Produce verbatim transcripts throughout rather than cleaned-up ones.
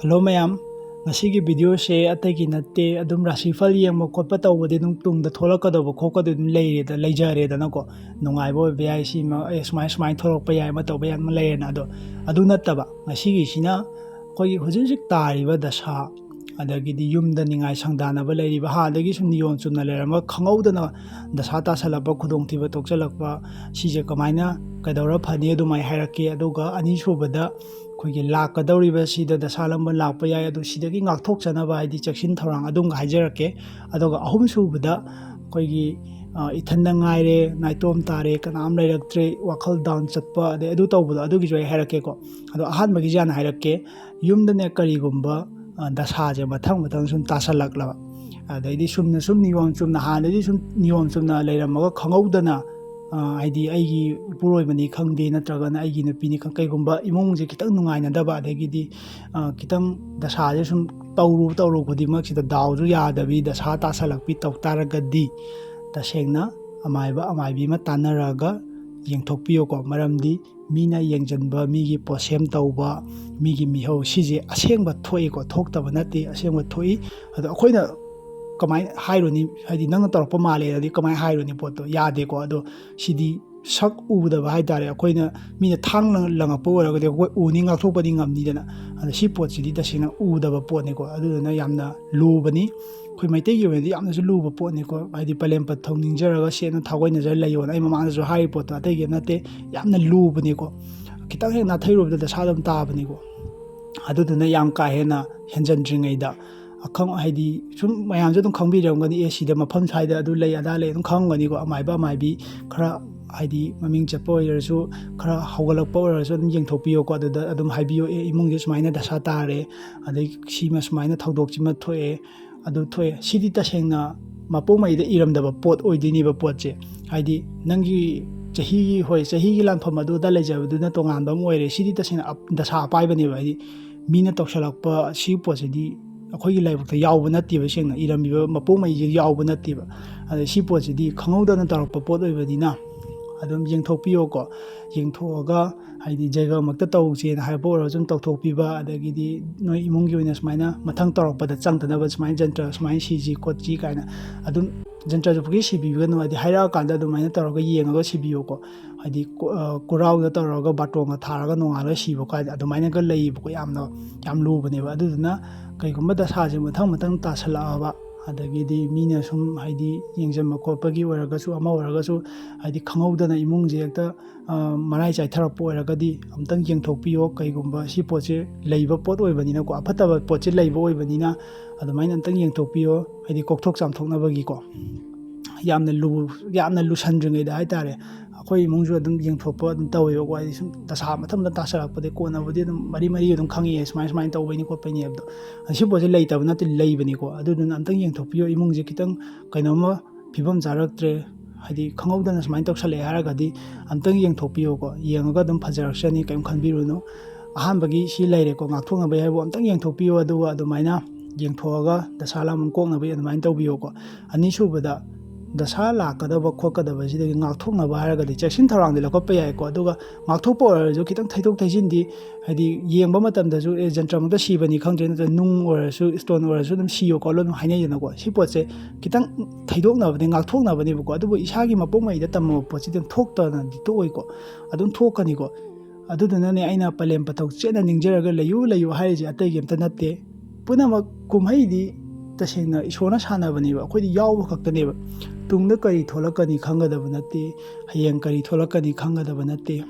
Hello ꯃꯌꯥꯝ, ꯉꯁꯤꯒꯤ ꯚꯤꯗꯤꯑꯣꯁꯦ ꯑꯇꯩꯒꯤ ꯅꯠꯇꯦ, ꯑꯗꯨꯝ ꯔꯥꯁꯤꯐꯜ ꯌꯦꯡꯕ ꯈꯣꯠꯄ ꯇꯧꯕꯗꯤ ꯑꯗꯨꯝ ꯇꯨꯡꯗ ꯊꯣꯛꯂꯛꯀꯗꯧꯕ ꯈꯣꯠꯀꯗꯧꯕ ꯑꯗꯨꯝ ꯂꯩꯔꯦꯗ, ꯂꯩꯖꯔꯦꯗꯅꯀꯣ꯫ ꯅꯨꯡꯉꯥꯏꯕ ꯑꯣꯏꯕ ꯌꯥꯏ, ꯁꯤꯃ ꯑꯦ, ꯁꯨꯃꯥꯏ ꯁꯨꯃꯥꯏꯅ ꯊꯣꯛꯂꯛꯄ ꯌꯥꯏ, ꯑꯃ ꯇꯧꯕ ꯌꯥꯏ, ꯑꯃ ꯂꯩꯔꯦꯅ꯫ ꯑꯗꯣ ꯑꯗꯨ ꯅꯠꯇꯕ ꯉꯁꯤꯒꯤꯁꯤꯅ ꯑꯩꯈꯣꯏꯒꯤ ꯍꯧꯖꯤꯛ ꯍꯧꯖꯤꯛ ꯇꯥꯔꯤꯕ ꯗꯁꯥ, ꯑꯗꯒꯤꯗꯤ ꯌꯨꯝꯗ ꯅꯤꯡꯉꯥꯏ ꯁꯪꯗꯥꯅꯕ ꯂꯩꯔꯤꯕ, ꯍꯥꯟꯅꯗꯒꯤ ꯁꯨꯝ ꯅꯤꯌꯣꯝ ꯆꯨꯝꯅ ꯂꯩꯔꯝꯕ ꯈꯪꯍꯧꯗꯅ ꯗꯁꯥ ꯇꯥꯁꯜꯂꯛꯄ, ꯈꯨꯗꯣꯡꯊꯤꯕ ꯊꯣꯛꯆꯜꯂꯛꯄ, ꯁꯤꯁꯦ ꯀꯃꯥꯏꯅ ꯀꯩꯗꯧꯔ ꯐꯅꯤ ꯑꯗꯨꯃꯥꯏ ꯍꯥꯏꯔꯛꯀꯦ꯫ ꯑꯗꯨꯒ ꯑꯅꯤꯁꯨꯕꯗ ꯑꯩꯈꯣꯏꯒꯤ ꯂꯥꯛꯀꯗꯧꯔꯤꯕ ꯁꯤꯗ ꯗꯁꯥ ꯂꯝꯕ ꯂꯥꯛꯄ ꯌꯥꯏ, ꯑꯗꯨ ꯁꯤꯗꯒꯤ ꯉꯥꯛꯊꯣꯛꯆꯅꯕ ꯍꯥꯏꯗꯤ ꯆꯦꯛꯁꯤꯟ ꯊꯧꯔꯥꯡ ꯑꯗꯨꯝꯒ ꯍꯥꯏꯖꯔꯛꯀꯦ꯫ ꯑꯗꯨꯒ ꯑꯍꯨꯝꯁꯨꯕꯗ ꯑꯩꯈꯣꯏꯒꯤ, ꯑ, ꯏꯊꯟꯗ ꯉꯥꯏꯔꯦ, ꯅꯥꯏꯇꯣꯝ ꯇꯥꯔꯦ, ꯀꯅꯥꯝ ꯂꯩꯔꯛꯇ꯭ꯔꯦ, ꯋꯥꯈꯜ ꯗꯥꯎꯟ ꯆꯠꯄ, ꯑꯗꯩ ꯑꯗꯨ ꯇꯧꯕꯗꯣ, ꯑꯗꯨꯒꯤꯁꯨ ꯑꯩ ꯍꯥꯏꯔꯛꯀꯦꯀꯣ꯫ ꯑꯗꯣ ꯑꯍꯥꯟꯕꯒꯤꯁꯦ ꯍꯥꯟꯅ ꯍꯥꯏꯔꯛꯀꯦ꯫ ꯌꯨꯝꯗꯅꯦ ꯀꯔꯤꯒꯨꯝꯕ, ꯑ, ꯗꯁꯥꯁꯦ ꯃꯊꯪ ꯃꯊꯪ ꯁꯨꯝ ꯇꯥꯁꯜꯂꯛꯂꯕ, ꯑꯗꯩꯗꯤ ꯁꯨꯝꯅ ꯁꯨꯝ ꯅꯤꯌꯣꯝ ꯆꯨꯝꯅ, ꯍꯥꯟꯅꯗꯤ ꯁꯨꯝ ꯅꯤꯌꯣꯝ ꯆꯨꯝꯅ ꯂꯩꯔꯝꯃꯒ ꯈꯪꯍꯧꯗꯅ, ꯑ, ꯍꯥꯏꯗꯤ ꯑꯩꯒꯤ ꯏꯄꯨꯔꯣꯏꯕꯅꯤ ꯈꯪꯗꯦ, ꯅꯠꯇ꯭ꯔꯒꯅ ꯑꯩꯒꯤ ꯅꯨꯄꯤꯅꯤ ꯈꯪ-, ꯀꯩꯒꯨꯝꯕ ꯏꯃꯨꯡꯁꯦ ꯈꯤꯇꯪ ꯅꯨꯡꯉꯥꯏꯅꯗꯕ, ꯑꯗꯒꯤꯗꯤ, ꯑ, ꯈꯤꯇꯪ ꯗꯁꯥꯁꯦ ꯁꯨꯝ ꯇꯧꯔꯨ ꯇꯧꯔꯨ ꯈꯨꯗꯤꯡꯃꯛꯁꯤꯗ ꯗꯥꯎꯁꯨ ꯌꯥꯗꯕꯤ, ꯗꯁꯥ ꯇꯥꯁꯜꯂꯛꯄꯤ ꯇꯧ ꯇꯥꯔꯒꯗꯤ, ꯇꯁꯦꯡꯅ ꯑꯃꯥꯏꯕ ꯑꯃꯥꯏꯕꯤ ꯑꯃ ꯇꯥꯟꯅꯔꯒ ꯌꯦꯡꯊꯣꯛꯄꯤꯌꯨꯀꯣ꯫ ꯃꯔꯝꯗꯤ ꯃꯤꯅ ꯌꯦꯡꯁꯤꯟꯕ, ꯃꯤꯒꯤ ꯄꯣꯠꯁꯦꯝ ꯇꯧꯕ, ꯃꯤꯒꯤ ꯃꯤꯍꯧ, ꯁꯤꯁꯦ ꯑꯁꯦꯡꯕ ꯊꯣꯛꯏꯀꯣ, ꯊꯣꯛꯇꯕ ꯅꯠꯇꯦ, ꯑꯁꯦꯡꯕ ꯊꯣꯛꯏ꯫ ꯑꯗꯣ ꯑꯩꯈꯣꯏꯅ ꯀꯃꯥꯏꯅ ꯍꯥꯏꯔꯨꯅꯤ? ꯍꯥꯏꯗꯤ ꯅꯪꯅ ꯇꯧꯔꯛꯄ ꯃꯥꯜꯂꯦ ꯑꯗꯨꯗꯤ ꯀꯃꯥꯏꯅ ꯍꯥꯏꯔꯨꯅꯤ? ꯄꯣꯠꯇꯣ ꯌꯥꯗꯦꯀꯣ꯫ ꯑꯗꯣ ꯁꯤꯗꯤ ꯁꯛ ꯎꯗꯕ ꯍꯥꯏ ꯇꯥꯔꯦ꯫ ꯑꯩꯈꯣꯏꯅ ꯃꯤꯅ ꯊꯥꯡꯅ ꯂꯪꯉꯛꯄ ꯑꯣꯏꯔꯒꯗꯤ ꯑꯩꯈꯣꯏ ꯎꯅꯤ, ꯉꯥꯛꯊꯣꯛꯄꯗꯤ ꯉꯝꯅꯤꯗꯅ꯫ ꯑꯗꯣ ꯁꯤ ꯄꯣꯠꯁꯤꯗꯤ ꯇꯁꯦꯡꯅ ꯎꯗꯕ ꯄꯣꯠꯅꯤꯀꯣ꯫ ꯑꯗꯨꯗꯨꯅ ꯌꯥꯝꯅ ꯂꯨꯕꯅꯤ꯫ ꯑꯩꯈꯣꯏ ꯃꯩꯇꯩꯒꯤ ꯑꯣꯏꯅꯗꯤ ꯌꯥꯝꯅꯁꯨ ꯂꯨꯕ ꯄꯣꯠꯅꯤꯀꯣ꯫ ꯍꯥꯏꯗꯤ ꯄꯂꯦꯝ ꯄꯟꯊꯧ ꯅꯤꯡꯖꯔꯒ ꯁꯦꯠꯅ ꯊꯥꯒꯣꯏꯅꯖꯔ ꯂꯩꯌꯣꯅ ꯑꯩ ꯃꯃꯥꯡꯗꯁꯨ ꯍꯥꯏꯔꯤ ꯄꯣꯠꯇꯣ ꯑꯇꯩꯒꯤ ꯅꯠꯇꯦ꯫ ꯌꯥꯝꯅ ꯂꯨꯕꯅꯤꯀꯣ꯫ ꯈꯤꯇꯪ ꯍꯦꯛ ꯅꯥꯊꯩꯔꯨꯕꯗ ꯗꯁꯥ ꯑꯗꯨꯝ ꯇꯥꯕꯅꯤꯀꯣ꯫ ꯑꯗꯨꯗꯨꯅ ꯌꯥꯝ ꯀꯥ ꯍꯦꯟꯅ ꯍꯦꯟꯖꯟꯗ꯭ꯔꯤꯉꯩꯗ ꯑꯈꯪ-, ꯍꯥꯏꯗꯤ ꯁꯨꯝ ꯃꯌꯥꯝꯁꯨ ꯑꯗꯨꯝ ꯈꯪꯕꯤꯔꯝꯒꯅꯤ, ꯑꯦ, ꯁꯤꯗ ꯃꯐꯝ ꯁ꯭ꯋꯥꯏꯗ ꯑꯗꯨ ꯂꯩ, ꯑꯗꯥ ꯂꯩ, ꯑꯗꯨꯝ ꯈꯪꯉꯝꯒꯅꯤꯀꯣ꯫ ꯑꯃꯥꯏꯕ ꯑꯃꯥꯏꯕꯤ ꯈꯔ, ꯍꯥꯏꯗꯤ ꯃꯃꯤꯡ ꯆꯠꯄ ꯑꯣꯏꯔꯁꯨ, ꯈꯔ ꯍꯧꯒꯠꯂꯛꯄ ꯑꯣꯏꯔꯁꯨ ꯑꯗꯨꯝ ꯌꯦꯡꯊꯣꯛꯄꯤꯌꯣꯀꯣ꯫ ꯑꯗꯨꯗ ꯑꯗꯨꯝ ꯍꯥꯏꯕꯤꯌꯣ, "ꯑꯦ, ꯏꯃꯨꯡꯁꯦ ꯁꯨꯃꯥꯏꯅ ꯗꯁꯥ ꯇꯥꯔꯦ, ꯑꯗꯩ ꯁꯤꯃ ꯁꯨꯃꯥꯏꯅ ꯊꯧꯗꯣꯛꯁꯤꯃ ꯊꯣꯛꯑꯦ, ꯑꯗꯨ ꯊꯣꯛꯑꯦ"꯫ ꯁꯤꯗꯤ ꯇꯁꯦꯡꯅ ꯃꯄꯣꯛꯃꯩꯗ ꯏꯔꯝꯗꯕ ꯄꯣꯠ ꯑꯣꯏꯗꯣꯏꯅꯦꯕ ꯄꯣꯠꯁꯦ꯫ ꯍꯥꯏꯗꯤ ꯅꯪꯒꯤ ꯆꯍꯤꯒꯤ, ꯍꯣꯏ, ꯆꯍꯤꯒꯤ ꯂꯥꯟꯐꯝ ꯑꯗꯨꯗ ꯂꯩꯖꯕꯗꯨꯅ ꯇꯣꯉꯥꯟꯕ ꯑꯃ ꯑꯣꯏꯔꯦ꯫ ꯁꯤꯗꯤ ꯇꯁꯦꯡꯅ ꯑꯞ-, ꯗꯁꯥ ꯑꯄꯥꯏꯕꯅꯦꯕ꯫ ꯍꯥꯏꯗꯤ ꯃꯤꯅ ꯇꯧꯁꯜꯂꯛꯄ ꯁꯤꯒꯤ ꯄꯣꯠꯁꯤꯗꯤ ꯑꯩꯈꯣꯏꯒꯤ ꯂꯥꯏꯕꯛꯇ ꯌꯥꯎꯕ ꯅꯠꯇꯦꯕ, ꯁꯦꯡꯅ ꯏꯔꯝꯃꯤꯕ ꯃꯄꯣꯛꯃꯩꯁꯦ ꯌꯥꯎꯕ ꯅꯠꯇꯦꯕ꯫ ꯑꯗ ꯁꯤ ꯄꯣꯠꯁꯤꯗꯤ ꯈꯪꯍꯧꯗꯅ ꯇꯧꯔꯛꯄ ꯄꯣꯠ ꯑꯣꯏꯕꯅꯤꯅ ꯑꯗꯨꯝ ꯌꯦꯡꯊꯣꯛꯄꯤꯌꯣꯀꯣ꯫ ꯌꯦꯡꯊꯣꯛꯑꯒ ꯍꯥꯏꯗꯤ ꯖꯩꯒꯃꯛꯇ ꯇꯧꯁꯦꯅ ꯍꯥꯏꯔꯛꯄ ꯑꯣꯏꯔꯒꯁꯨ ꯑꯗꯨꯝ ꯇꯧꯊꯣꯛꯄꯤꯕ, ꯑꯗꯒꯤꯗꯤ ꯅꯣꯏ ꯏꯃꯨꯡꯒꯤ ꯑꯣꯏꯅ ꯁꯨꯃꯥꯏꯅ ꯃꯊꯪ ꯇꯧꯔꯛꯄꯗ ꯆꯪꯗꯅꯕ ꯁꯨꯃꯥꯏꯅ ꯖꯟꯇ꯭ꯔ ꯁꯨꯃꯥꯏꯅ ꯁꯤꯁꯤ ꯈꯣꯠꯁꯤ ꯀꯥꯏꯅ ꯑꯗꯨꯝ ꯖꯟꯇ꯭ꯔꯁꯨ ꯄꯨꯈꯤ ꯁꯤꯕꯤꯒꯅꯨ, ꯍꯥꯏꯗꯤ ꯍꯥꯏꯔꯛꯑꯀꯥꯟꯗ ꯑꯗꯨꯃꯥꯏꯅ ꯇꯧꯔꯒ ꯌꯦꯡꯉꯒ ꯁꯤꯕꯤꯌꯣꯀꯣ꯫ ꯍꯥꯏꯗꯤ ꯀꯨ-, ꯑ, ꯀꯨꯔꯥꯎꯗ ꯇꯧꯔꯒ ꯕꯥꯇꯣꯟꯒ ꯊꯥꯔꯒ ꯅꯣꯡꯉꯥꯜꯂꯒ ꯁꯤꯕ ꯀꯥꯏꯅ ꯑꯗꯨꯃꯥꯏꯅꯒ ꯂꯩꯌꯦꯕꯀꯣ꯫ ꯌꯥꯝꯅ, ꯌꯥꯝ ꯂꯨꯕꯅꯦꯕ꯫ ꯑꯗꯨꯗꯨꯅ ꯀꯩꯒꯨꯝꯕ ꯗꯁꯥꯁꯦ ꯃꯊꯪ ꯃꯊꯪ ꯇꯥꯁꯜꯂꯛꯑꯕ, ꯑꯗꯒꯤꯗꯤ ꯃꯤꯅ ꯁꯨꯝ ꯍꯥꯏꯗꯤ ꯌꯦꯡꯁꯤꯟꯕ ꯈꯣꯠꯄꯒꯤ ꯑꯣꯏꯔꯒꯁꯨ, ꯑꯃ ꯑꯣꯏꯔꯒꯁꯨ, ꯍꯥꯏꯗꯤ ꯈꯪꯍꯧꯗꯅ ꯏꯃꯨꯡꯁꯦ ꯍꯦꯛꯇ, ꯑ, ꯃꯔꯥꯏ ꯆꯥꯏꯊꯔꯛꯄ ꯑꯣꯏꯔꯒꯗꯤ ꯑꯝꯇꯪ ꯌꯦꯡꯊꯣꯛꯄꯤꯌꯣ꯫ ꯀꯩꯒꯨꯝꯕ ꯁꯤ ꯄꯣꯠꯁꯦ ꯂꯩꯕ ꯄꯣꯠ ꯑꯣꯏꯕꯅꯤꯅꯀꯣ, ꯑꯐꯠꯇꯕ ꯄꯣꯠꯁꯦ ꯂꯩꯕ ꯑꯣꯏꯕꯅꯤꯅ ꯑꯗꯨꯃꯥꯏꯅ ꯑꯝꯇꯪ ꯌꯦꯡꯊꯣꯛꯄꯤꯌꯣ, ꯍꯥꯏꯗꯤ ꯀꯣꯛꯊꯣꯛ ꯆꯥꯝꯊꯣꯛꯅꯕꯒꯤꯀꯣ꯫ ꯌꯥꯝꯅ ꯂꯨ-, ꯌꯥꯝꯅ ꯂꯨꯁꯟꯗ꯭ꯔꯤꯉꯩꯗ ꯍꯥꯏꯇꯥꯔꯦ, ꯑꯩꯈꯣꯏ ꯏꯃꯨꯡꯁꯨ ꯑꯗꯨꯝ ꯌꯦꯡꯊꯣꯛꯄ ꯑꯗꯨꯝ ꯇꯧꯋꯦꯕꯀꯣ꯫ ꯍꯥꯏꯗꯤ ꯁꯨꯝ ꯗꯁꯥ ꯃꯊꯪ ꯃꯊꯪ ꯇꯥꯁꯜꯂꯛꯄꯗꯒꯤ ꯀꯣꯟꯅꯕꯨꯗꯤ ꯑꯗꯨꯝ ꯃꯔꯤ ꯃꯔꯤ ꯑꯗꯨꯝ ꯈꯪꯉꯛꯑꯦ, ꯁꯨꯃꯥꯏ ꯁꯨꯃꯥꯏꯅ ꯇꯧꯕꯩꯅꯤ ꯈꯣꯠꯄꯩꯅꯤ ꯍꯥꯏꯕꯗꯣ꯫ ꯑꯁꯤ ꯄꯣꯠꯁꯦ ꯂꯩꯇꯕ ꯅꯠꯇꯦ, ꯂꯩꯕꯅꯤꯀꯣ꯫ ꯑꯗꯨꯗꯨꯅ ꯑꯝꯇꯪ ꯌꯦꯡꯊꯣꯛꯄꯤꯌꯣ, ꯏꯃꯨꯡꯁꯦ ꯈꯤꯇꯪ ꯀꯩꯅꯣꯝꯃ ꯐꯤꯕꯝ ꯆꯥꯔꯛꯇ꯭ꯔꯦ, ꯍꯥꯏꯗꯤ ꯈꯪꯍꯧꯗꯅ ꯁꯨꯃꯥꯏꯅ ꯇꯧꯁꯜꯂꯛꯑꯦ ꯍꯥꯏꯔꯒꯗꯤ ꯑꯝꯇꯪ ꯌꯦꯡꯊꯣꯛꯄꯤꯌꯣꯀꯣ꯫ ꯌꯦꯡꯉꯒ ꯑꯗꯨꯝ ꯐꯖꯔꯛꯆꯅꯤ, ꯀꯩꯝ ꯈꯟꯕꯤꯔꯨꯅꯨ꯫ ꯑꯍꯥꯟꯕꯒꯤ ꯁꯤ ꯂꯩꯔꯦꯀꯣ, ꯉꯥꯛꯊꯣꯛꯅꯕꯒꯤ ꯍꯥꯏꯕꯨ ꯑꯝꯇꯪ ꯌꯦꯡꯊꯣꯛꯄꯤꯌꯣ, ꯑꯗꯨꯒ ꯑꯗꯨꯃꯥꯏꯅ ꯌꯦꯡꯊꯣꯛꯑꯒ ꯗꯁꯥ ꯂꯥꯃꯨꯡ ꯀꯣꯛꯅꯕꯒꯤ ꯑꯗꯨꯃꯥꯏꯅ ꯇꯧꯕꯤꯌꯣꯀꯣ꯫ ꯑꯅꯤꯁꯨꯕꯗ, ꯗꯁꯥ ꯂꯥꯛꯀꯗꯕ ꯈꯣꯠꯀꯗꯕꯁꯤꯗꯒꯤ ꯉꯥꯛꯊꯣꯛꯅꯕ ꯍꯥꯏꯔꯒꯗꯤ ꯆꯦꯛꯁꯤꯟ ꯊꯧꯔꯥꯡꯗꯤ ꯂꯧꯈꯠꯄ ꯌꯥꯏꯀꯣ꯫ ꯑꯗꯨꯒ ꯉꯥꯛꯊꯣꯛꯄ ꯑꯣꯏꯔꯁꯨ ꯈꯤꯇꯪ ꯊꯩꯗꯣꯛ ꯊꯩꯖꯤꯟꯗꯤ, ꯍꯥꯏꯗꯤ ꯌꯦꯡꯕ ꯃꯇꯝꯗꯁꯨ, ꯑꯦ, ꯖꯟꯇ꯭ꯔꯃꯛꯇ ꯁꯤꯕꯅꯤ ꯈꯪꯗ꯭ꯔꯦ, ꯅꯠꯇ꯭ꯔꯒ ꯅꯨꯡ ꯑꯣꯏꯔꯁꯨ, ꯁ꯭ꯇꯣꯟ ꯑꯣꯏꯔꯁꯨ ꯑꯗꯨꯝ ꯁꯤꯌꯣ ꯈꯣꯠꯂꯣ ꯑꯗꯨꯝ ꯍꯥꯏꯅꯩꯗꯅꯀꯣ꯫ ꯁꯤ ꯄꯣꯠꯁꯦ ꯈꯤꯇꯪ ꯊꯩꯗꯣꯛꯅꯕꯅꯤ, ꯉꯥꯛꯊꯣꯛꯅꯕꯅꯦꯕꯀꯣ꯫ ꯑꯗꯨꯕꯨ ꯏꯁꯥꯒꯤ ꯃꯄꯣꯛ ꯃꯩꯗ ꯇꯝꯃꯕ ꯄꯣꯠꯁꯤꯗꯤ ꯑꯗꯨꯝ ꯊꯣꯛꯇꯅꯗꯤ ꯇꯣꯛꯑꯣꯏꯀꯣ, ꯑꯗꯨꯝ ꯊꯣꯛꯀꯅꯤꯀꯣ꯫ ꯑꯗꯨꯗꯨꯅꯅꯦ ꯑꯩꯅ ꯄꯂꯦꯝ ꯄꯊꯧ ꯆꯦꯠꯅ ꯅꯤꯡꯖꯔꯒ ꯂꯩꯌꯨ, ꯂꯩꯌꯨ ꯍꯥꯏꯔꯤꯁꯦ, ꯑꯇꯩꯒꯤ ꯑꯝꯇ ꯅꯠꯇꯦ꯫ ꯄꯨꯝꯅꯃꯛ ꯀꯨꯝꯍꯩꯗꯤ ꯇꯁꯦꯡꯅ ꯏꯁꯣꯔꯅ ꯁꯥꯟꯅꯕꯅꯦꯕ, ꯑꯩꯈꯣꯏꯗꯤ ꯌꯥꯎꯕ ꯈꯛꯇꯅꯦꯕ꯫ ꯇꯨꯡꯗ ꯀꯔꯤ ꯊꯣꯛꯂꯛꯀꯅꯤ ꯈꯪꯒꯗꯕ ꯅꯠꯇꯦ, ꯍꯌꯦꯡ ꯀꯔꯤ ꯊꯣꯛꯂꯛꯀꯅꯤ ꯈꯪꯒꯗꯕ ꯅꯠꯇꯦ꯫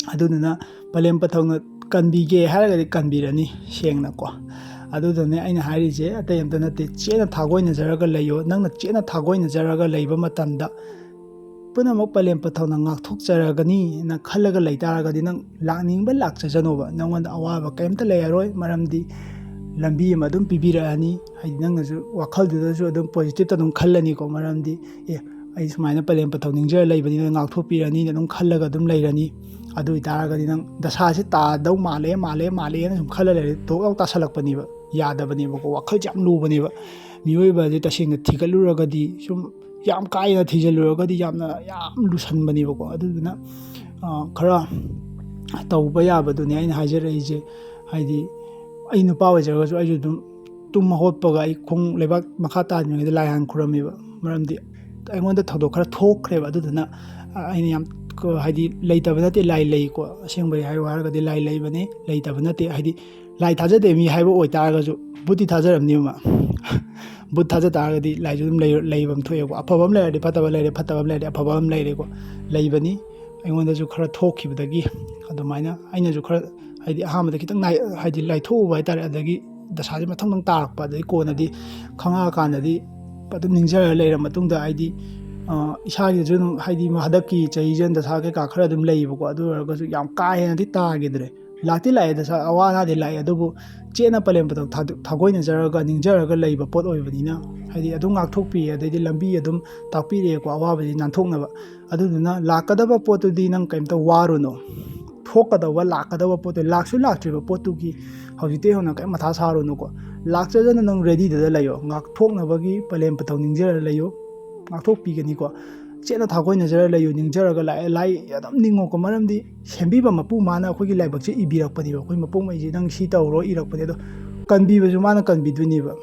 ꯑꯗꯨꯗꯨꯅ ꯄꯂꯦꯝ ꯄꯊꯧꯅ ꯀꯟꯕꯤꯒꯦ ꯍꯥꯏꯔꯒꯗꯤ ꯀꯟꯕꯤꯔꯅꯤ, ꯁꯦꯡꯅꯀꯣ꯫ ꯑꯗꯨꯗꯨꯅꯦ ꯑꯩꯅ ꯍꯥꯏꯔꯤꯁꯦ, ꯑꯇꯩ ꯑꯝꯇ ꯅꯠꯇꯦ, ꯆꯦꯠꯅ ꯊꯥꯒꯣꯏꯅꯖꯔꯒ ꯂꯩꯌꯣ꯫ ꯅꯪꯅ ꯆꯦꯠꯅ ꯊꯥꯒꯣꯏꯅꯖꯔꯒ ꯂꯩꯕ ꯃꯇꯝꯗ ꯄꯨꯝꯅꯃꯛ ꯄꯂꯦꯝ ꯄꯊꯧꯅ ꯉꯥꯛꯊꯣꯛꯆꯔꯒꯅꯤꯅ ꯈꯜꯂꯒ ꯂꯩꯇꯥꯔꯒꯗꯤ ꯅꯪ ꯂꯥꯛꯅꯤꯡꯕ ꯂꯥꯛꯆꯁꯅꯣꯕ, ꯅꯪꯉꯣꯟꯗ ꯑꯋꯥꯕ ꯀꯔꯤꯝꯇ ꯂꯩꯔꯔꯣꯏ꯫ ꯃꯔꯝꯗꯤ ꯂꯝꯕꯤ ꯑꯃ ꯑꯗꯨꯝ ꯄꯤꯕꯤꯔꯛꯑꯅꯤ꯫ ꯍꯥꯏꯗꯤ ꯅꯪꯅꯁꯨ ꯋꯥꯈꯜꯗꯨꯗꯁꯨ ꯑꯗꯨꯝ ꯄꯣꯖꯤꯇꯤꯞꯇ ꯑꯗꯨꯝ ꯈꯜꯂꯅꯤꯀꯣ꯫ ꯃꯔꯝꯗꯤ, "ꯑꯦ, ꯑꯩ ꯁꯨꯃꯥꯏꯅ ꯄꯂꯦꯝ ꯄꯊꯧ ꯅꯤꯡꯖꯔ ꯂꯩꯕꯅꯤꯅ ꯉꯥꯛꯊꯣꯛꯄꯤꯔꯅꯤꯅ" ꯑꯗꯨꯝ ꯈꯜꯂꯒ ꯑꯗꯨꯝ ꯂꯩꯔꯅꯤ꯫ ꯑꯗꯨ ꯑꯣꯏꯇꯥꯔꯒꯗꯤ ꯅꯪ ꯗꯁꯥꯁꯦ ꯇꯥꯗꯧ ꯃꯥꯜꯂꯦ, ꯃꯥꯜꯂꯦ, ꯃꯥꯜꯂꯦꯅ ꯁꯨꯝ ꯈꯜꯂ ꯂꯩꯔꯗꯤ ꯊꯣꯛ ꯂꯥꯎ ꯇꯥꯁꯜꯂꯛꯄꯅꯦꯕ꯫ ꯌꯥꯗꯕꯅꯦꯕꯀꯣ꯫ ꯋꯥꯈꯜꯁꯦ ꯌꯥꯝ ꯂꯨꯕꯅꯦꯕ꯫ ꯃꯤꯑꯣꯏꯕꯁꯦ ꯇꯁꯦꯡꯅ ꯊꯤꯒꯠꯂꯨꯔꯒꯗꯤ, ꯁꯨꯝ ꯌꯥꯝ ꯀꯥ ꯍꯦꯟꯅ ꯊꯤꯖꯤꯜꯂꯨꯔꯒꯗꯤ ꯌꯥꯝꯅ, ꯌꯥꯝ ꯂꯨꯁꯟꯕꯅꯦꯕꯀꯣ꯫ ꯑꯗꯨꯗꯨꯅ, ꯑ, ꯈꯔ ꯇꯧꯕ ꯌꯥꯕꯗꯨꯅꯦ ꯑꯩꯅ ꯍꯥꯏꯖꯔꯛꯏꯁꯦ꯫ ꯍꯥꯏꯗꯤ ꯑꯩ ꯅꯨꯄꯥ ꯑꯣꯏꯖꯔꯒꯁꯨ ꯑꯩꯁꯨ ꯑꯗꯨꯝ ꯇꯨꯝ ꯍꯧꯒꯠꯄꯒ ꯑꯩ ꯈꯣꯡ ꯂꯩꯕꯥꯛ ꯃꯈꯥ ꯇꯥꯗ꯭ꯔꯤꯉꯩꯗ ꯂꯥꯏ ꯍꯥꯟꯅ ꯈꯨꯔꯝꯃꯦꯕ꯫ ꯃꯔꯝꯗꯤ ꯑꯩꯉꯣꯟꯗ ꯊꯧꯗꯣꯛ ꯈꯔ ꯊꯣꯛꯈ꯭ꯔꯦꯕ꯫ ꯑꯗꯨꯗꯨꯅ ꯑꯩꯅ ꯌꯥꯝ ꯀ-, ꯍꯥꯏꯗꯤ ꯂꯩꯇꯕ ꯅꯠꯇꯦ, ꯂꯥꯏ ꯂꯩꯀꯣ꯫ ꯑꯁꯦꯡꯕꯒꯤ ꯍꯥꯏꯌꯨ ꯍꯥꯏꯔꯒꯗꯤ ꯂꯥꯏ ꯂꯩꯕꯅꯤ, ꯂꯩꯇꯕ ꯅꯠꯇꯦ꯫ ꯍꯥꯏꯗꯤ ꯂꯥꯏ ꯊꯥꯖꯗꯦ ꯃꯤ ꯍꯥꯏꯕ ꯑꯣꯏꯇꯥꯔꯒꯁꯨ, ꯕꯨꯠꯇꯤ ꯊꯥꯖꯔꯝꯅꯤꯕ꯫ ꯕꯨꯠ ꯊꯥꯖ ꯇꯥꯔꯒꯗꯤ ꯂꯥꯏꯁꯨ ꯑꯗꯨꯝ ꯂꯩ-, ꯂꯩꯐꯝ ꯊꯣꯛꯑꯦꯀꯣ꯫ ꯑꯐꯕ ꯑꯃ ꯂꯩꯔꯗꯤ ꯐꯠꯇꯕ ꯂꯩꯔꯦ, ꯐꯠꯇꯕ ꯑꯃ ꯂꯩꯔꯗꯤ ꯑꯐꯕ ꯑꯃ ꯂꯩꯔꯦꯀꯣ꯫ ꯂꯩꯕꯅꯤ꯫ ꯑꯩꯉꯣꯟꯗꯁꯨ ꯈꯔ ꯊꯣꯛꯈꯤꯕꯗꯒꯤ ꯑꯗꯨꯃꯥꯏꯅ ꯑꯩꯅꯁꯨ ꯈꯔ, ꯍꯥꯏꯗꯤ ꯑꯍꯥꯟꯕꯗ ꯈꯤꯇꯪ ꯅꯥꯏ-, ꯍꯥꯏꯗꯤ ꯂꯥꯏꯊꯣꯛꯎꯕ ꯍꯥꯏꯇꯥꯔꯦ꯫ ꯑꯗꯒꯤ ꯗꯁꯥꯁꯦ ꯃꯊꯪ ꯃꯊꯪ ꯇꯥꯔꯛꯄ, ꯑꯗꯒꯤ ꯀꯣꯟꯅꯗꯤ ꯈꯪꯉꯛꯑꯀꯥꯟꯗꯗꯤ ꯑꯗꯨꯝ ꯅꯤꯡꯖꯔ ꯂꯩꯔ ꯃꯇꯨꯡꯗ, ꯍꯥꯏꯗꯤ, ꯑ, ꯏꯁꯥꯒꯤꯁꯨ ꯑꯗꯨꯝ, ꯍꯥꯏꯗꯤ, ꯍꯟꯗꯛꯀꯤ ꯆꯍꯤꯁꯦ ꯗꯁꯥ ꯀꯩꯀꯥ ꯈꯔ ꯑꯗꯨꯝ ꯂꯩꯌꯦꯕꯀꯣ꯫ ꯑꯗꯨ ꯑꯣꯏꯔꯒꯁꯨ ꯌꯥꯝ ꯀꯥ ꯍꯦꯟꯅꯗꯤ ꯇꯥꯈꯤꯗ꯭ꯔꯦ꯫ ꯂꯥꯛꯇꯤ ꯂꯥꯛꯑꯦ, ꯗꯁꯥ ꯑꯋꯥ ꯑꯅꯥꯗꯤ ꯂꯥꯛꯑꯦ, ꯑꯗꯨꯕꯨ ꯆꯦꯠꯅ ꯄꯂꯦꯝ ꯄꯊꯧ ꯊꯥꯗꯣ-, ꯊꯥꯒꯣꯏꯅꯖꯔꯒ ꯅꯤꯡꯖꯔꯒ ꯂꯩꯕ ꯄꯣꯠ ꯑꯣꯏꯕꯅꯤꯅ, ꯍꯥꯏꯗꯤ, ꯑꯗꯨꯝ ꯉꯥꯛꯊꯣꯛꯄꯤꯌꯦ, ꯑꯗꯩꯗꯤ ꯂꯝꯕꯤ ꯑꯗꯨꯝ ꯇꯥꯛꯄꯤꯔꯛꯑꯦꯀꯣ, ꯑꯋꯥꯕꯁꯤ ꯅꯥꯟꯊꯣꯛꯅꯕ꯫ ꯑꯗꯨꯗꯨꯅ ꯂꯥꯛꯀꯗꯕ ꯄꯣꯠꯇꯨꯗꯤ ꯅꯪ ꯀꯩꯝꯇ ꯋꯥꯔꯨꯅꯨ꯫ ꯊꯣꯛꯀꯗꯧꯕ, ꯂꯥꯛꯀꯗꯧꯕ ꯄꯣꯠꯇꯨ, ꯂꯥꯛꯁꯨ ꯂꯥꯛꯇ꯭ꯔꯤꯕ ꯄꯣꯠꯇꯨꯒꯤ ꯍꯧꯖꯤꯛꯇꯩ ꯍꯧꯅ ꯀꯔꯤꯝ ꯃꯊꯥ ꯁꯥꯔꯨꯅꯨꯀꯣ꯫ ꯂꯥꯛꯆꯗꯅ ꯅꯪ ꯔꯦꯗꯤꯗꯨꯗ ꯂꯩꯌꯣ꯫ ꯉꯥꯛꯊꯣꯛꯅꯕꯒꯤ ꯄꯂꯦꯝ ꯄꯊꯧ ꯅꯤꯡꯖꯔ ꯂꯩꯌꯣ꯫ ꯉꯥꯛꯊꯣꯛꯄꯤꯒꯅꯤꯀꯣ꯫ ꯆꯦꯠꯅ ꯊꯥꯒꯣꯏꯅꯖꯔ ꯂꯩꯌꯨ꯫ ꯅꯤꯡꯖꯔꯒ ꯂꯥꯛꯑꯦ, ꯂꯥꯏ ꯑꯗꯨꯝ ꯅꯤꯡꯉꯣꯀꯣ꯫ ꯃꯔꯝꯗꯤ ꯁꯦꯝꯕꯤꯕ ꯃꯄꯨ ꯃꯥꯅ ꯑꯩꯈꯣꯏꯒꯤ ꯂꯥꯏꯕꯛꯁꯦ ꯏꯕꯤꯔꯛꯄꯅꯦꯕ꯫ ꯑꯩꯈꯣꯏ ꯃꯄꯣꯛꯉꯩꯁꯦ ꯅꯪ ꯁꯤ ꯇꯧꯔꯣ ꯏꯔꯛꯄꯅꯦ꯫ ꯑꯗꯣ ꯀꯟꯕꯤꯕꯁꯨ ꯃꯥꯅ ꯀꯟꯕꯤꯗꯣꯏꯅꯦꯕ꯫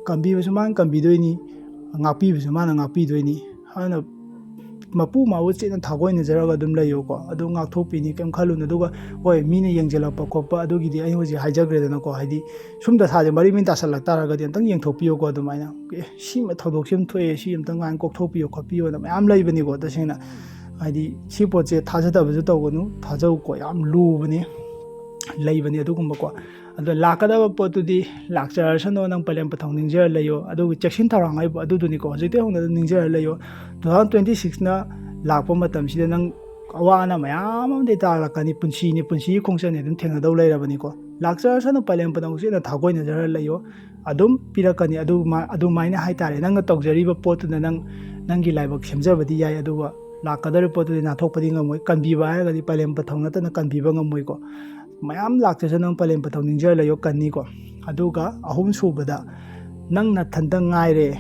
ꯀꯟꯕꯤꯕꯁꯨ ꯃꯥꯅ ꯀꯟꯕꯤꯗꯣꯏꯅꯤ, ꯉꯥꯛꯄꯤꯕꯁꯨ ꯃꯥꯅ ꯉꯥꯛꯄꯤꯗꯣꯏꯅꯤ꯫ ꯑꯗꯨꯅ ꯃꯄꯨ ꯃꯥꯕꯨ ꯆꯦꯠꯅ ꯊꯥꯒꯣꯏꯅꯖꯔꯒ ꯑꯗꯨꯝ ꯂꯩꯌꯣꯀꯣ꯫ ꯑꯗꯨ ꯉꯥꯛꯊꯣꯛꯄꯤꯅꯤ, ꯀꯩꯝ ꯈꯜꯂꯨꯅꯨ꯫ ꯑꯗꯨꯒ ꯍꯣꯏ, ꯃꯤꯅ ꯌꯦꯡꯁꯤꯜꯂꯛꯄ ꯈꯣꯠꯄ ꯑꯗꯨꯒꯤꯗꯤ ꯑꯩ ꯍꯧꯖꯤꯛ ꯍꯥꯏꯖꯈ꯭ꯔꯦꯗꯅꯀꯣ꯫ ꯍꯥꯏꯗꯤ ꯁꯨꯝ ꯗꯁꯥꯁꯦ ꯃꯔꯤ ꯃꯔꯤ ꯇꯥꯁꯜꯂꯛ ꯇꯥꯔꯒꯗꯤ ꯑꯝꯇꯪ ꯌꯦꯡꯊꯣꯛꯄꯤꯌꯣꯀꯣ꯫ ꯑꯗꯨꯃꯥꯏꯅ, "ꯑꯦ, ꯁꯤꯃ ꯊꯧꯗꯣꯛꯁꯤ ꯑꯃ ꯊꯣꯛꯑꯦ, ꯁꯤ ꯑꯝꯇꯪ ꯀꯥꯏꯅ ꯀꯣꯛꯊꯣꯛꯄꯤꯌꯣ ꯈꯣꯠꯄꯤꯌꯣꯅ" ꯃꯌꯥꯝ ꯂꯩꯕꯅꯤꯀꯣ꯫ ꯇꯁꯦꯡꯅ, ꯍꯥꯏꯗꯤ ꯁꯤ ꯄꯣꯠꯁꯦ ꯊꯥꯖꯗꯕꯁꯨ ꯇꯧꯒꯅꯨ, ꯊꯥꯖꯧꯀꯣ꯫ ꯌꯥꯝ ꯂꯨꯕꯅꯤ, ꯂꯩꯕꯅꯤ ꯑꯗꯨꯒꯨꯝꯕꯀꯣ꯫ ꯑꯗꯣ ꯂꯥꯛꯀꯗꯕ ꯄꯣꯠꯇꯨꯗꯤ ꯂꯥꯛꯆꯔꯁꯅꯨ, ꯅꯪ ꯄꯂꯦꯝ ꯄꯊꯧ ꯅꯤꯡꯖꯔ ꯂꯩꯌꯣ꯫ ꯑꯗꯨꯒꯤ ꯆꯦꯛꯁꯤꯟ ꯊꯧꯔꯥꯡ ꯍꯥꯏꯕꯨ ꯑꯗꯨꯗꯨꯅꯤꯀꯣ꯫ ꯍꯧꯖꯤꯛꯇꯩ ꯍꯧꯅ ꯑꯗꯨꯝ ꯅꯤꯡꯖꯔ ꯂꯩꯌꯣ꯫ Two thousand twenty sixꯅ ꯂꯥꯛꯄ ꯃꯇꯝꯁꯤꯗ ꯅꯪ ꯑꯋꯥ ꯑꯅꯥ ꯃꯌꯥꯝ ꯑꯃꯗꯤ ꯇꯥꯔꯛꯀꯅꯤ꯫ ꯄꯨꯟꯁꯤꯅꯤ, ꯄꯨꯟꯁꯤꯒꯤ ꯈꯣꯡꯆꯠꯅꯤ, ꯑꯗꯨꯝ ꯊꯦꯡꯅꯗꯧ ꯂꯩꯔꯕꯅꯤꯀꯣ꯫ ꯂꯥꯛꯆꯔꯁꯅꯨ, ꯄꯂꯦꯝ ꯄꯊꯧꯁꯤꯅ ꯊꯥꯒꯣꯏꯅꯖꯔ ꯂꯩꯌꯣ꯫ ꯑꯗꯨꯝ ꯄꯤꯔꯛꯀꯅꯤ꯫ ꯑꯗꯨꯃ-, ꯑꯗꯨꯃꯥꯏꯅ ꯍꯥꯏꯇꯥꯔꯦ, ꯅꯪꯅ ꯇꯧꯖꯔꯤꯕ ꯄꯣꯠꯇꯨꯅ ꯅꯪ, ꯅꯪꯒꯤ ꯂꯥꯏꯕꯛ ꯁꯦꯝꯖꯕꯗꯤ ꯌꯥꯏ, ꯑꯗꯨꯒ ꯂꯥꯛꯀꯗꯧꯔꯤꯕ ꯄꯣꯠꯇꯨꯗꯤ ꯅꯥꯟꯊꯣꯛꯄꯗꯤ ꯉꯝꯃꯣꯏ꯫ ꯀꯟꯕꯤꯕ ꯍꯥꯏꯔꯒꯗꯤ ꯄꯂꯦꯝ ꯄꯊꯧ ꯅꯠꯇꯅ ꯀꯟꯕꯤꯕ ꯉꯝꯃꯣꯏꯀꯣ꯫ ꯃꯌꯥꯝ ꯂꯥꯛꯆꯁꯅꯨ, ꯄꯂꯦꯝ ꯄꯊꯧ ꯅꯤꯡꯖꯔ ꯂꯩꯌꯣ, ꯀꯟꯅꯤꯀꯣ꯫ ꯑꯗꯨꯒ ꯑꯍꯨꯝ ꯁꯨꯕꯗ, ꯅꯪ ꯅꯊꯟꯇ ꯉꯥꯏꯔꯦ꯫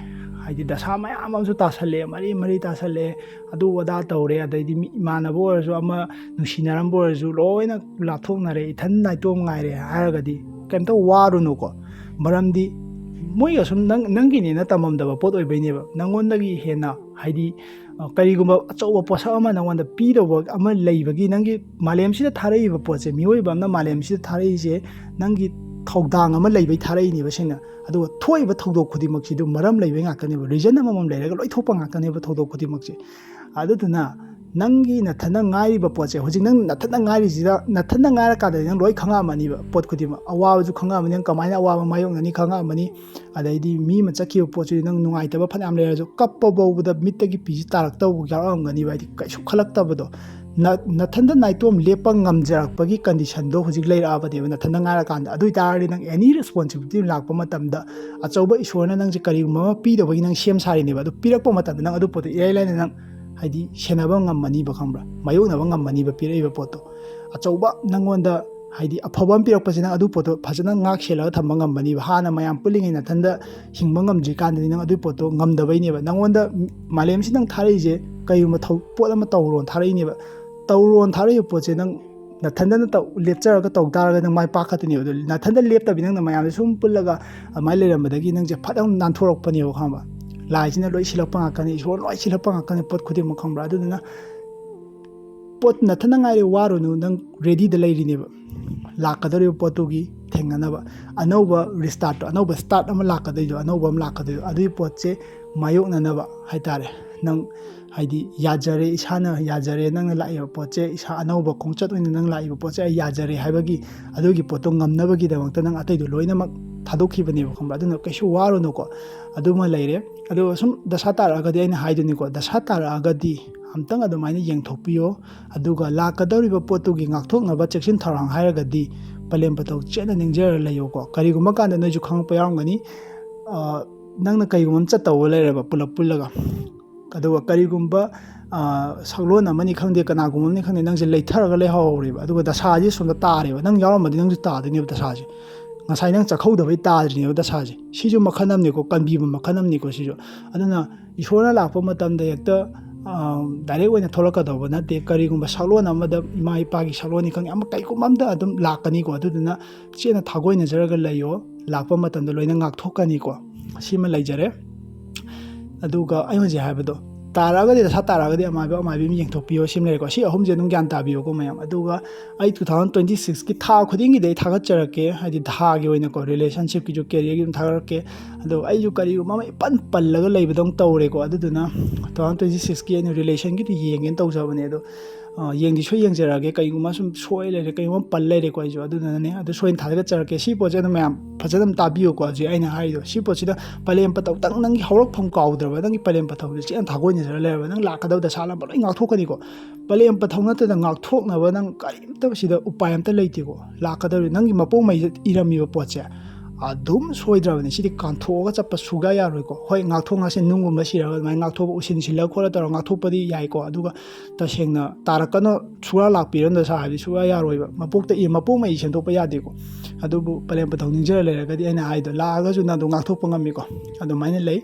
ꯍꯥꯏꯗꯤ ꯗꯁꯥ ꯃꯌꯥꯝ ꯑꯃꯁꯨ ꯇꯥꯁꯜꯂꯛꯑꯦ, ꯃꯔꯤ ꯃꯔꯤ ꯇꯥꯁꯜꯂꯛꯑꯦ, ꯑꯗꯨ ꯑꯗꯥ ꯇꯧꯔꯦ, ꯑꯗꯩꯗꯤ ꯃꯤ ꯏꯃꯥꯟꯅꯕ ꯑꯣꯏꯔꯁꯨ, ꯑꯃ ꯅꯨꯡꯁꯤꯅꯔꯝꯕ ꯑꯣꯏꯔꯁꯨ, ꯂꯣꯏꯅ ꯂꯥꯞꯊꯣꯛꯅꯔꯦ, ꯏꯊꯟ ꯅꯥꯏꯇꯣꯝ ꯉꯥꯏꯔꯦ ꯍꯥꯏꯔꯒꯗꯤ ꯀꯩꯝꯇ ꯋꯥꯔꯨꯅꯨꯀꯣ꯫ ꯃꯔꯝꯗꯤ ꯃꯣꯏꯒ ꯁꯨꯝ ꯅꯪ, ꯅꯪꯒꯤꯅꯦꯅ ꯇꯝꯃꯝꯗꯕ ꯄꯣꯠ ꯑꯣꯏꯕꯩꯅꯦꯕ꯫ ꯅꯪꯉꯣꯟꯗꯒꯤ ꯍꯦꯟꯅ, ꯍꯥꯏꯗꯤ, ꯑ, ꯀꯔꯤꯒꯨꯝꯕ ꯑꯆꯧꯕ ꯄꯣꯠꯁꯛ ꯑꯃ ꯅꯪꯉꯣꯟꯗ ꯄꯤꯗꯧꯕ ꯑꯃ ꯂꯩꯕꯒꯤ, ꯅꯪꯒꯤ ꯃꯥꯂꯦꯝꯁꯤꯗ ꯊꯥꯔꯛꯏꯕ ꯄꯣꯠꯁꯦ, ꯃꯤꯑꯣꯏꯕ ꯑꯃꯅ ꯃꯥꯂꯦꯝꯁꯤꯗ ꯊꯥꯔꯛꯏꯁꯦ ꯅꯪꯒꯤ ꯊꯧꯗꯥꯡ ꯑꯃ ꯂꯩꯕꯩ ꯊꯥꯔꯛꯏꯅꯦꯕ꯫ ꯁꯦꯡꯅ, ꯑꯗꯨꯒ ꯊꯣꯛꯏꯕ ꯊꯧꯗꯣꯛ ꯈꯨꯗꯤꯡꯃꯛꯁꯤꯗꯨ ꯃꯔꯝ ꯂꯩꯕꯩ ꯉꯥꯛꯇꯅꯦꯕ, reason ꯑꯃꯃꯝ ꯂꯩꯔꯒ ꯂꯣꯏ ꯊꯣꯛꯄ ꯉꯥꯛꯇꯅꯦꯕ ꯊꯧꯗꯣꯛ ꯈꯨꯗꯤꯡꯃꯛꯁꯦ꯫ ꯑꯗꯨꯗꯨꯅ ꯅꯪꯒꯤ ꯅꯊꯟꯗ ꯉꯥꯏꯔꯤꯕ ꯄꯣꯠꯁꯦ, ꯍꯧꯖꯤꯛ ꯅꯪ ꯅꯊꯟꯗ ꯉꯥꯏꯔꯤꯁꯤꯗ, ꯅꯊꯟꯗ ꯉꯥꯏꯔꯀꯥꯟꯗꯗꯤ ꯅꯪ ꯂꯣꯏ ꯈꯪꯉꯛꯑꯝꯃꯅꯤꯕ꯫ ꯄꯣꯠ ꯈꯨꯗꯤꯡꯃꯛ, ꯑꯋꯥꯕꯁꯨ ꯈꯪꯉꯛꯑꯃꯅꯤ, ꯅꯪ ꯀꯃꯥꯏꯅ ꯑꯋꯥꯕ ꯃꯥꯌꯣꯛꯅꯅꯤ ꯈꯪꯉꯛꯑꯃꯅꯤ꯫ ꯑꯗꯩꯗꯤ ꯃꯤ ꯑꯃ ꯆꯠꯈꯤꯕ ꯄꯣꯠꯁꯤꯗꯤ ꯅꯪ ꯅꯨꯡꯉꯥꯏꯇꯕ ꯐꯅꯌꯥꯝ ꯂꯩꯔꯁꯨ, ꯀꯞꯄ ꯐꯥꯎꯕꯗ ꯃꯤꯠꯇꯒꯤ ꯄꯤꯁꯤ ꯇꯥꯔꯛꯇꯕ ꯌꯥꯎꯔꯛꯑꯝꯒꯅꯤꯕ, ꯍꯥꯏꯗꯤ ꯀꯩꯁꯨ ꯈꯜꯂꯛꯇꯕꯗꯣ꯫ ꯅ-, ꯅꯊꯟꯗ ꯅꯥꯏꯇꯣꯝ ꯂꯦꯞꯄ ꯉꯝꯖꯔꯛꯄꯒꯤ conditionꯗꯣ ꯍꯧꯖꯤꯛ ꯂꯩꯔꯛꯑꯕꯅꯦꯕ, ꯅꯊꯟꯗ ꯉꯥꯏꯔꯀꯥꯟꯗ꯫ ꯑꯗꯨ ꯑꯣꯏꯇꯥꯔꯗꯤ ꯅꯪ any responsibility ꯂꯥꯛꯄ ꯃꯇꯝꯗ, ꯑꯆꯧꯕ ꯏꯁꯣꯔꯅ ꯅꯪꯁꯦ ꯀꯔꯤꯒꯨꯝꯕ ꯑꯃ ꯄꯤꯗꯧꯕꯒꯤ ꯅꯪ ꯁꯦꯝ ꯁꯥꯔꯤꯅꯦꯕ꯫ ꯑꯗꯨ ꯄꯤꯔꯛꯄ ꯃꯇꯝꯗ ꯅꯪ ꯑꯗꯨ ꯄꯣꯠꯇꯣ ꯏꯔꯥꯏ ꯂꯥꯏꯅ ꯅꯪ, ꯍꯥꯏꯗꯤ, ꯁꯦꯟꯅꯕ ꯉꯝꯃꯅꯤꯕ, ꯈꯪꯕ꯭ꯔꯥ? ꯃꯥꯌꯣꯛꯅꯕ ꯉꯝꯃꯅꯤꯕ ꯄꯤꯔꯛꯏꯕ ꯄꯣꯠꯇꯣ꯫ ꯑꯆꯧꯕ ꯅꯪꯉꯣꯟꯗ, ꯍꯥꯏꯗꯤ, ꯑꯐꯕ ꯑꯃ ꯄꯤꯔꯛꯄꯁꯦ ꯅꯪ ꯑꯗꯨ ꯄꯣꯠꯇꯣ ꯐꯖꯅ ꯉꯥꯛ ꯁꯦꯜꯂꯒ ꯊꯝꯕ ꯉꯝꯃꯅꯤꯕ꯫ ꯍꯥꯟꯅ ꯃꯌꯥꯝ ꯄꯨꯜꯂꯤꯉꯩ ꯅꯊꯟꯗ ꯍꯤꯡꯕ ꯉꯝꯗ꯭ꯔꯤꯀꯥꯟꯗꯗꯤ ꯅꯪ ꯑꯗꯨꯒꯤ ꯄꯣꯠꯇꯣ ꯉꯝꯗꯕꯩꯅꯦꯕ꯫ ꯅꯪꯉꯣꯟꯗ ꯃꯥꯂꯦꯝꯁꯤ ꯅꯪ ꯊꯥꯔꯛꯏꯁꯦ ꯀꯩꯒꯨꯝꯕ ꯊꯧ-, ꯄꯣꯠ ꯑꯃ ꯇꯧꯔꯣꯅ ꯊꯥꯔꯛꯏꯅꯦꯕ꯫ ꯇꯧꯔꯣꯅ ꯊꯥꯔꯛꯏꯕ ꯄꯣꯠꯁꯦ ꯅꯪ ꯅꯊꯟꯗꯅ ꯇꯧ-, ꯂꯦꯞꯆꯔꯒ ꯇꯧ ꯇꯥꯔꯒꯗꯤ ꯅꯪ ꯃꯥꯏ ꯄꯥꯛꯀꯗꯣꯏꯅꯦꯕ꯫ ꯑꯗꯨ ꯅꯊꯟꯗ ꯂꯦꯞꯇꯕꯤ ꯅꯪꯅ ꯃꯌꯥꯝꯁꯦ ꯁꯨꯝ ꯄꯨꯜꯂꯒ ꯑꯗꯨꯃꯥꯏꯅ ꯂꯩꯔꯝꯕꯗꯒꯤ ꯅꯪꯁꯦ ꯐꯠ ꯑꯃ ꯅꯥꯟꯊꯣꯔꯛꯄꯅꯦꯕ, ꯈꯪꯕ? ꯂꯥꯏꯁꯤꯅ ꯂꯣꯏ ꯁꯤꯜꯂꯛꯄ ꯉꯥꯛꯇꯅꯤ, ꯏꯁꯣꯔ ꯂꯣꯏ ꯁꯤꯜꯂꯛꯄ ꯉꯥꯛꯇꯅꯤ ꯄꯣꯠ ꯈꯨꯗꯤꯡꯃꯛ, ꯈꯪꯕ꯭ꯔꯥ? ꯑꯗꯨꯗꯨꯅ ꯄꯣꯠ ꯅꯊꯟꯗ ꯉꯥꯏꯔꯦ, ꯋꯥꯔꯨꯅꯨ, ꯅꯪ readyꯗ ꯂꯩꯔꯤꯅꯦꯕ꯫ ꯂꯥꯛꯀꯗꯧꯔꯤꯕ ꯄꯣꯠꯇꯨꯒꯤ ꯊꯦꯡꯅꯅꯕ, ꯑꯅꯧꯕ restartꯇꯣ, ꯑꯅꯧꯕ start ꯑꯃ ꯂꯥꯛꯀꯗꯣꯏꯗꯣ, ꯑꯅꯧꯕ ꯑꯃ ꯂꯥꯛꯀꯗꯣꯏꯗꯣ, ꯑꯗꯨꯒꯤ ꯄꯣꯠꯁꯦ ꯃꯥꯌꯣꯛꯅꯅꯕ ꯍꯥꯏꯇꯥꯔꯦ꯫ ꯅꯪ, ꯍꯥꯏꯗꯤ, ꯌꯥꯖꯔꯦ, ꯏꯁꯥꯅ ꯌꯥꯖꯔꯦ, ꯅꯪꯅ ꯂꯥꯛꯏꯕ ꯄꯣꯠꯁꯦ, ꯏꯁꯥ ꯑꯅꯧꯕ ꯈꯣꯡꯆꯠ ꯑꯣꯏꯅ ꯅꯪ ꯂꯥꯛꯏꯕ ꯄꯣꯠꯁꯦ ꯑꯩ ꯌꯥꯖꯔꯦ ꯍꯥꯏꯕꯒꯤ, ꯑꯗꯨꯒꯤ ꯄꯣꯠꯇꯣ ꯉꯝꯅꯕꯒꯤꯗꯃꯛꯇ ꯅꯪ ꯑꯇꯩꯗꯣ ꯂꯣꯏꯅꯃꯛ ꯊꯥꯗꯣꯛꯈꯤꯕꯅꯦꯕ, ꯈꯪꯕ꯭ꯔꯥ? ꯑꯗꯨꯅ ꯀꯩꯁꯨ ꯋꯥꯔꯨꯅꯨꯀꯣ꯫ ꯑꯗꯨꯃ ꯂꯩꯔꯦ꯫ ꯑꯗꯨꯒ ꯁꯨꯝ ꯗꯁꯥ ꯇꯥꯔꯛꯑꯒꯗꯤ ꯑꯩꯅ ꯍꯥꯏꯗꯨꯅꯤꯀꯣ, ꯗꯁꯥ ꯇꯥꯔꯛꯑꯒꯗꯤ ꯑꯝꯇꯪ ꯑꯗꯨꯃꯥꯏꯅ ꯌꯦꯡꯊꯣꯛꯄꯤꯌꯣ꯫ ꯑꯗꯨꯒ ꯂꯥꯛꯀꯗꯧꯔꯤꯕ ꯄꯣꯠꯇꯨꯒꯤ ꯉꯥꯛꯊꯣꯛꯅꯕ ꯆꯦꯛꯁꯤꯟ ꯊꯧꯔꯥꯡ ꯍꯥꯏꯔꯒꯗꯤ ꯄꯂꯦꯝ ꯄꯇꯧ ꯆꯦꯠꯅ ꯅꯤꯡꯖꯔ ꯂꯩꯌꯣꯀꯣ꯫ ꯀꯔꯤꯒꯨꯝꯕ ꯀꯥꯟꯗ ꯅꯣꯏꯁꯨ ꯈꯪꯉꯛꯄ ꯌꯥꯎꯔꯝꯒꯅꯤ, ꯑ, ꯅꯪꯅ ꯀꯔꯤꯒꯨꯝꯕ ꯑꯃ ꯆꯠꯇꯧꯕ ꯂꯩꯔꯕ ꯄꯨꯂꯞ ꯄꯨꯜꯂꯒ, ꯑꯗꯨꯒ ꯀꯔꯤꯒꯨꯝꯕ, ꯑ, ꯁꯛꯂꯣꯟ ꯑꯃꯅꯤ ꯈꯪꯗꯦ, ꯀꯅꯥꯒꯨꯝꯕ ꯑꯃꯅꯤ ꯈꯪꯗꯦ, ꯅꯪꯁꯦ ꯂꯩꯊꯔꯒ ꯂꯩꯍꯧꯔꯦꯕ, ꯑꯗꯨꯒ ꯗꯁꯥꯁꯦ ꯁꯣꯝꯗ ꯇꯥꯔꯦꯕ, ꯅꯪ ꯌꯥꯎꯔꯝꯃꯗꯤ ꯅꯪꯁꯨ ꯇꯥꯗꯣꯏꯅꯦꯕ ꯗꯁꯥꯁꯦ꯫ ꯉꯁꯥꯏ ꯅꯪ ꯆꯥꯛꯍꯧꯗꯕꯩ ꯇꯥꯗ꯭ꯔꯤꯅꯦꯕ ꯗꯁꯥꯁꯦ꯫ ꯁꯤꯁꯨ ꯃꯈꯜ ꯑꯃꯅꯤꯀꯣ, ꯀꯟꯕꯤꯕ ꯃꯈꯜ ꯑꯃꯅꯤꯀꯣ ꯁꯤꯁꯨ꯫ ꯑꯗꯨꯅ ꯏꯁꯣꯔꯅ ꯂꯥꯛꯄ ꯃꯇꯝꯗ ꯍꯦꯛꯇ, ꯑ, direct ꯑꯣꯏꯅ ꯊꯣꯛꯂꯛꯀꯗꯧꯕ ꯅꯠꯇꯦ꯫ ꯀꯔꯤꯒꯨꯝꯕ ꯁꯛꯂꯣꯟ ꯑꯃꯗ, ꯏꯃꯥ ꯏꯄꯥꯒꯤ ꯁꯛꯂꯣꯟꯅꯤ ꯈꯪꯗꯦ, ꯑꯃ ꯀꯩꯒꯨꯝꯕ ꯑꯝꯗ ꯑꯗꯨꯝ ꯂꯥꯛꯀꯅꯤꯀꯣ꯫ ꯑꯗꯨꯗꯨꯅ ꯆꯦꯠꯅ ꯊꯥꯒꯣꯏꯅꯖꯔꯒ ꯂꯩꯌꯣ, ꯂꯥꯛꯄ ꯃꯇꯝꯗ ꯂꯣꯏꯅ ꯉꯥꯛꯊꯣꯛꯀꯅꯤꯀꯣ꯫ ꯁꯤꯃ ꯂꯩꯖꯔꯦ꯫ ꯑꯗꯨꯒ ꯑꯩ ꯍꯧꯖꯤꯛ ꯍꯥꯏꯕꯗꯣ, ꯇꯥꯔꯛꯑꯒꯗꯤ, ꯗꯁꯥ ꯇꯥꯔꯛꯑꯒꯗꯤ ꯑꯃꯥꯏꯕ ꯑꯃꯥꯏꯕꯤ ꯑꯃ ꯌꯦꯡꯊꯣꯛꯄꯤꯌꯣ, ꯁꯤꯃ ꯂꯩꯔꯦꯀꯣ꯫ ꯁꯤ ꯑꯍꯨꯝꯁꯦ ꯑꯗꯨꯝ ꯒ꯭ꯌꯥꯟ ꯇꯥꯕꯤꯌꯨꯀꯣ ꯃꯌꯥꯝ꯫ ꯑꯗꯨꯒ ꯑꯩ two thousand twenty six ꯀꯤ ꯊꯥ ꯈꯨꯗꯤꯡꯒꯤꯗꯤ ꯑꯩ ꯊꯥꯒꯠꯆꯔꯛꯀꯦ, ꯍꯥꯏꯗꯤ ꯊꯥꯒꯤ ꯑꯣꯏꯅꯀꯣ, relationship ꯀꯤꯁꯨ, career ꯒꯤ ꯑꯗꯨꯝ ꯊꯥꯒꯠꯂꯛꯀꯦ꯫ ꯑꯗꯣ ꯑꯩꯁꯨ ꯀꯔꯤꯒꯨꯝꯕ ꯑꯃ ꯏꯄꯟ ꯄꯜꯂꯒ ꯂꯩꯕꯗꯧꯅ ꯇꯧꯔꯦꯀꯣ꯫ ꯑꯗꯨꯗꯨꯅ two thousand twenty six ꯀꯤ ꯑꯩꯅ relation ꯒꯤꯗꯤ ꯌꯦꯡꯒꯦꯅ ꯇꯧꯖꯕꯅꯦ꯫ ꯑꯗꯣ, ꯑ, ꯌꯦꯡꯗꯤ ꯁꯣꯏ ꯌꯦꯡꯖꯔꯛꯑꯒꯦ꯫ ꯀꯩꯒꯨꯝꯕ ꯁꯨꯝ ꯁꯣꯏ ꯂꯩꯔꯦ, ꯀꯩꯒꯨꯝꯕ ꯄꯜ ꯂꯩꯔꯦꯀꯣ, ꯑꯩꯁꯨ ꯑꯗꯨꯅꯅꯦ꯫ ꯑꯗꯨ ꯁꯣꯏꯅ ꯊꯥꯒꯠꯆꯔꯛꯀꯦ꯫ ꯁꯤ ꯄꯣꯠꯁꯦ ꯑꯗꯨꯝ ꯃꯌꯥꯝ ꯐꯖꯅ ꯑꯗꯨꯝ ꯇꯥꯕꯤꯌꯨꯀꯣ꯫ ꯍꯧꯖꯤꯛ ꯑꯩꯅ ꯍꯥꯏꯔꯤꯗꯣ, ꯁꯤ ꯄꯣꯠꯁꯤꯗ ꯄꯂꯦꯝ ꯄꯊꯧꯇꯪ, ꯅꯪꯒꯤ ꯍꯧꯔꯛꯐꯝ ꯀꯥꯎꯗ꯭ꯔꯕ, ꯅꯪꯒꯤ ꯄꯂꯦꯝ ꯄꯊꯧꯁꯦ ꯆꯦꯠꯅ ꯊꯥꯒꯣꯏꯅꯖꯔ ꯂꯩꯔꯕ, ꯅꯪ ꯂꯥꯛꯀꯗꯕ ꯗꯁꯥ ꯂꯥꯟꯕ ꯂꯣꯏ ꯉꯥꯛꯊꯣꯛꯀꯅꯤꯀꯣ꯫ ꯄꯂꯦꯝ ꯄꯊꯧ ꯅꯠꯇꯅ ꯉꯥꯛꯊꯣꯛꯅꯕ ꯅꯪ ꯀꯔꯤꯝꯇ ꯁꯤꯗ ꯎꯄꯥꯏ ꯑꯝꯇ ꯂꯩꯇꯦꯀꯣ꯫ ꯂꯥꯛꯀꯗꯧꯔꯤ ꯅꯪꯒꯤ ꯃꯄꯣꯛ ꯃꯩꯁꯦ ꯏꯔꯝꯃꯤꯕ ꯄꯣꯠꯁꯦ ꯑꯗꯨꯝ ꯁꯣꯏꯗ꯭ꯔꯕꯅꯤ꯫ ꯁꯤꯗꯤ ꯀꯥꯟꯊꯣꯛꯑꯒ ꯆꯠꯄ ꯁꯨꯡꯌꯥ ꯌꯥꯔꯣꯏꯀꯣ꯫ ꯍꯣꯏ, ꯉꯥꯛꯊꯣꯛ ꯉꯥꯛꯁꯤꯟ ꯅꯨꯡꯒꯨꯝꯕ ꯁꯤꯔꯒ ꯑꯗꯨꯃꯥꯏꯅ ꯉꯥꯛꯊꯣꯛꯄ, ꯎꯁꯤꯟ ꯁꯤꯜꯂꯒ ꯈꯣꯠꯂ ꯇꯧꯔꯒ ꯉꯥꯛꯊꯣꯛꯄꯗꯤ ꯌꯥꯏꯀꯣ꯫ ꯑꯗꯨꯒ ꯇꯁꯦꯡꯅ ꯇꯥꯔꯛꯀꯅꯣ, ꯁꯨꯡꯂꯥ ꯂꯥꯛꯄꯤꯔꯅꯨ ꯗꯁꯥ ꯍꯥꯏꯕꯗꯤ ꯁꯨꯡꯌꯥ ꯌꯥꯔꯣꯏꯕ꯫ ꯃꯄꯣꯛꯇ ꯏ-, ꯃꯄꯣꯛ ꯃꯩ ꯁꯦꯝꯗꯣꯛꯄ ꯌꯥꯗꯦꯀꯣ꯫ ꯑꯗꯨꯕꯨ ꯄꯂꯦꯝ ꯄꯊꯧ ꯅꯤꯡꯖꯔ ꯂꯩꯔꯒꯗꯤ ꯑꯩꯅ ꯍꯥꯏꯗꯣ ꯂꯥꯛꯑꯒꯁꯨ ꯅꯪ ꯑꯗꯨꯝ ꯉꯥꯛꯊꯣꯛꯄ ꯉꯝꯃꯤꯀꯣ꯫ ꯑꯗꯨꯃꯥꯏꯅ ꯂꯩ꯫